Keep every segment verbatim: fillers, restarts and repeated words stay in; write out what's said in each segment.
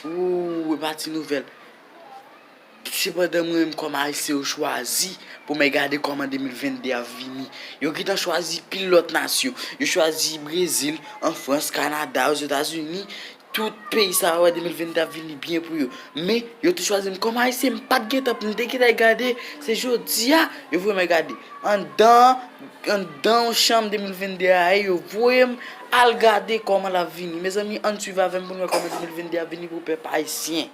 Ooh, e pa ti nouvèl. Sepandan, mwen menm kòm Ayisyen, yo chwazi pou mwen gade kòman de mil vennde ap vini. Yo gentan chwazi pil lòt nasyon. Yo chwazi Brezil, an Frans, Kanada, Ozetazini. Tout peyi sa yo, de mil vennde ap vini byen pou yo. Men, yo te chwazi m kòm Ayisyen, m pa t gentan, m te gentan gade. Se jodi a, yo voye mwen gade. Anndan, anndan yon chanm de mil vennde a ye, yo voye m al gade kòman l ap vini. Mezanmi, ann swiv avè m pou n wè kòman de mil vennde ap vini pou pèp ayisyen.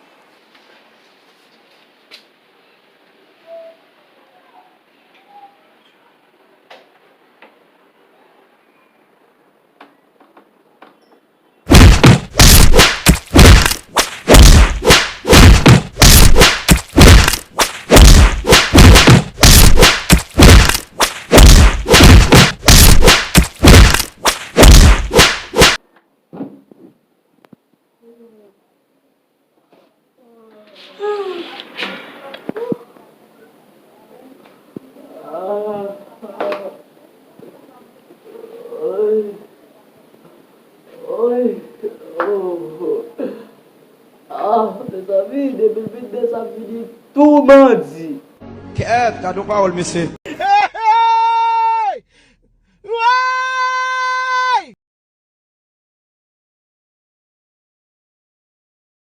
Ah, mezanmi, de mil vennde sa vini tou mandi. Kèt, gad yon pawòl, mesye.